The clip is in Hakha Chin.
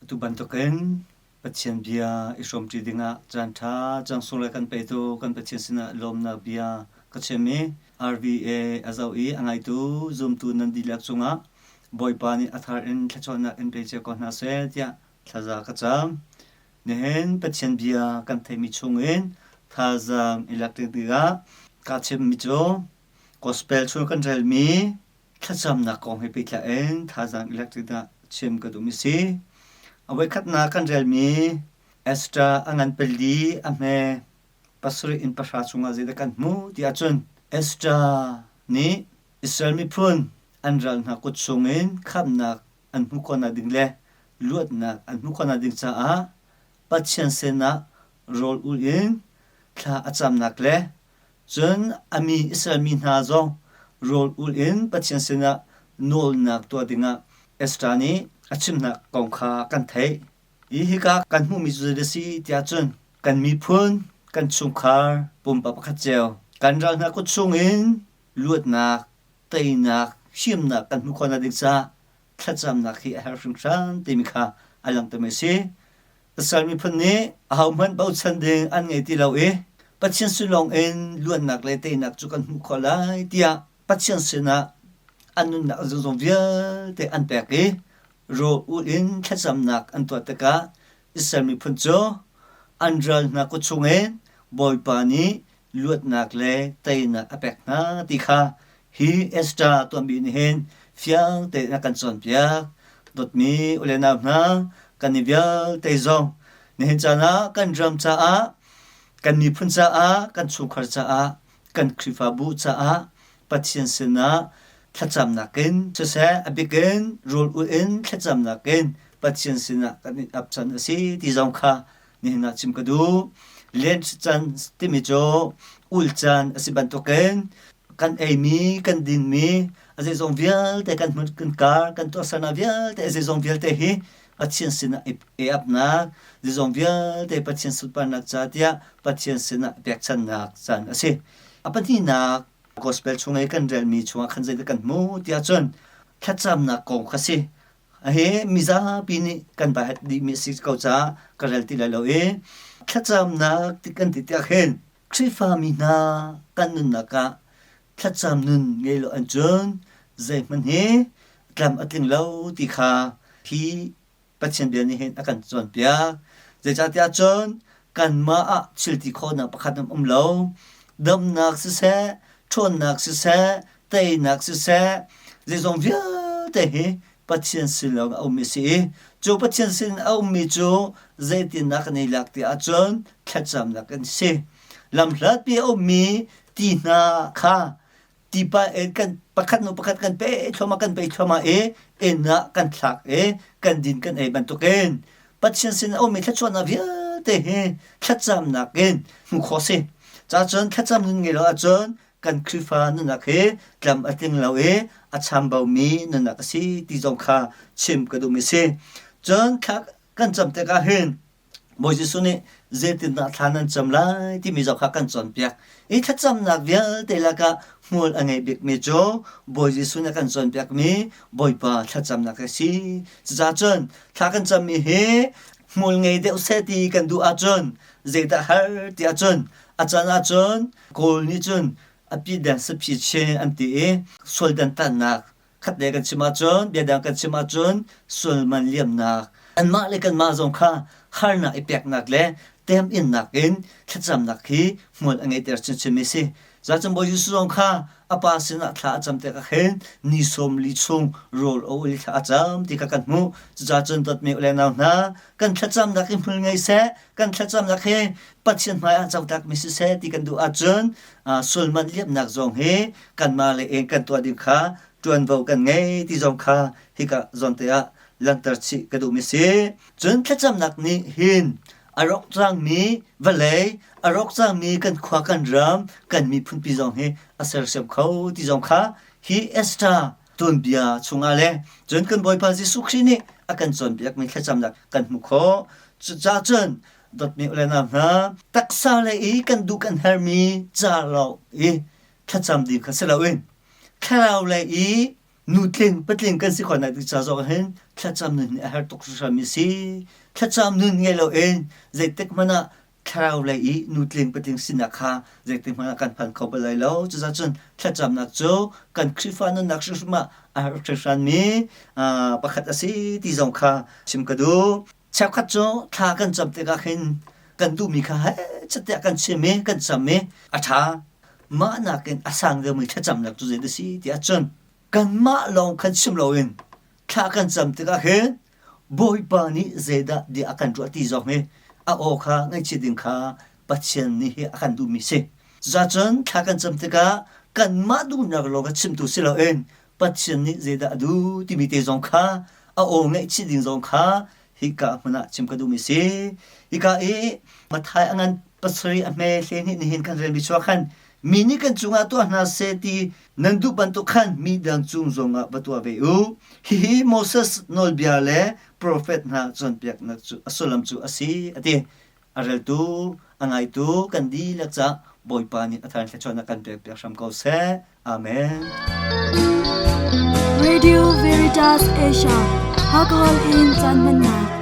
Atu bantukin Pathian bia i hrawmṭi dingah caanṭha cang le kan petu kan Pathian sinah lawmnak bia ka chim i RVA a zoh i a ngaitu zumtu nan dihlak cungah Bawipa nih a thar in thluachuahnak in pe cio ko hna seh tiah thlaza ka cam. Nihin Pathian bia kan theihmi chungin thazaang i lak tikah kaa chimmi cu Gospel chung kan relmi Thlacamnak kong he pehtlai in thazaang i lak tikah chim ka duhmi si. A voikhatnak kan relmi Esther a ngan pali a hme pasarih in pahra chungah zeidah kan hmuh ti ahcun Esther nih Israel miphun an ral hna kut chungin khamhnak an hmuh khawhnak ding le luatnak an hmuh khawhnak ding caah Pathian sinah rawl ul in thla a camnak le Cun a mi Israel mi hna zong rawl ul in Pathian sinah nawlnak tuah dingah Ezra nih a chimnak kong kha kan theih. Hi hika kan hmuhmi cu zei a si tiah cun kan miphun, kan chungkhar, pumpak pakhat cio kan ral hna kut chungin luatnak, teinak, himnak kan hmuh khawhnak ding caah thlacamnak hi a herh hringhran timi kha a langhtermi a si. Israel miphun nih ahohmanh bochan ding an ngei ti lo i Pathian sin lawng in luatnak le teinak cu kan hmuh khawh lai tiah Pathian sinah an nunnak zeizong vialte an pek i rawl ul in thlacamnak an tuah tikah Israel miphun cu an ral hna kut chungin Bawipa nih luatnak le teinak a pek hna ti kha hi Esther tuanbia nih hin fiang tein a kan cawnpiak. Dawtmi u le nau hna, kan i vialte zong nihin caan ah kan ram caah, kan miphun caah, kan chungkhar caah, kan Khrihfabu caah Pathian sinah thlacamnak in siseh, a bik in rawl ul in thlacamnak in Pathian sinah kan i ap can a si ti zong kha nihin ah chim ka duh. Lent caan timi cu ul caan a si bantukin kan eimi, kan dinmi, a zeizong vialte kan hmun kan kar, kan tuahsernak vialte, a zeizong vialte hi Pathian sinah i apnak, zeizong vialte Pathian sunparnak ca tiah Pathian sinah pekchanhnak caan a si. A pahnihnak gospel chung i kan relmi chungah khan zeidah kan hmuh tiah cun thlacamnak kong kha si. Hi mizapi nih kan baihat dihmi a si ko caah ka rel ti lai lo i thlacamnak ti kan ti tiah khin Khrihfami hna kan nunnak ah thlacam nun ngei lo ahcun zeihmanh hi tlam a tling lo ti kha hi Pathian bia nih hin a kan cawnpiak. Zeicahtiah cun kanmah ah thil ti khawhnak pakhat an um lo. Damnak siseh, ṭhawnnak siseh, teinak siseh, zeizong vialte hi Pathian sin lawng a ummi si i cu Pathian sin a ummi cu zeitindah kan i lak ti ahcun thlacamnak kan si. Lamhlatpi a ummi ti hna kha tipa in kan pakhat hnu pakhat kan pe thluahmah kan pe thluahmah i inn ah kan thlak i kan din kan ei bantukin Pathian sin a ummi thluachuahnak vialte hi thlacamnak in hmuh khawh si. Cacun thlacam nun ngei lo ahcun kan Khrihfa nunnak hi tlam a tling lo i a chambaumi nunnak a si ti zong kha chim ka duhmi si. Cun thla kan cam tikah hin Bawi Jesuh nih zeitindah thla nan cam lai timi zong kha kan cawnpiak. I thlacamnak vialte lakah hmual a ngei bikmi cu Bawi Jesuh nih a kan cawnpiakmi Bawipa thlacamnak a si. Cucaah cun thla kan cammi hi hmual ngei deuh seh ti kan duh ahcun zeidah har ti ahcun a caan ahcun Kawl nih cun a pi deng saphi chin an ti i sual dantatnak khat le kan chim ahcun bia dang kan chim ahcun sualman liamnak anmah le kanmah zong kha harnak i peknak le teminnak in thlacamnak hi hmual a ngeihter chinchinmi si. Zacun Bawi Jesuh zong kha a pa sinah thla a cam tikah khin ni sawm li chung rawl a ul i thla a cam ti kha kan hmuh. Cucaah cun dawtmi u le nau hna, kan thlacamnak hi hmul ngei seh, kan thlacamnak hi Pathian hmaiah cotakmi siseh ti kan duh ahcun sulman liamnak zong hi kanmah le in kan tuah ding kha ṭuanvo kan ngei ti zong kha hika zawnte ah langhter chih ka duhmi si. Cun thlacamnak nih hin a rawk cangmi vawlei, a rawk cangmi kan khua kan ram, kan miphunpi zong hi a sersiam kho ti zong kha hi Esther tuanbia chungah le cun kan Bawipa Jesuh Khrih nih a kan cawnpiakmi thlacamnak kan hmuh khawh. Cucaah cun dawtmi u le nau hna, taksa le i kan duh kan hermi ca lawng i thlacam ding kha si loin thlarau le i Nutling patling kan si khawhnak ding ca zong hin thlacam nun hi a herh tuk hringhranmi si. Thlacam nun ngei loin zeitik hmanh ah thlarau lei i nutling patling sinak kha zeitik hmanh ah kan phan kho bal lai lo. Cucaah thlacamnak cu kan Khrihfa nunnak hrimhrim ah a herh hringhranmi pakhat a si ti zong kha chim ka duh. Cheukhat cu thla kan cam tikah khin kan duhmi kha heh tiah kan chim i kan cam i a ṭha. Mah nakin a sang deuhmi thlacamnak cu zei a si ti ahcun kanmah lawng khan chim loin thla kan cam tikah hin Bawipa nih zeidah bia a kan ruah ti zong hi a aw kha ngaihchih ding kha Pathian nih hi a kan duhmi si. Cucun thla kan cam tikah kanmah duhnak lawng kha chimtu si loin Pathian nih zeidah a duh timi te zong kha a aw ngaihchih ding zong kha hika hmun ah chim ka duhmi si. Hika i Matthai a ngan pasarih a hme hle hnih nihin kan relmi chuah khan mi nih kan cungah tuah hna seh ti nan duh bantuk khan mi dang cung zongah va tuah ve u. Hihi Moses nawlbia le profet hna cawnpiaknak cu a sullam cu a si, a ti. A reltu, a ngaitu kan dihlak cah Bawipa nih a thar thluachuahnak kan pekpiak hram ko seh. Amen. Radio Veritas Asia, Hakahol in caan hmannak.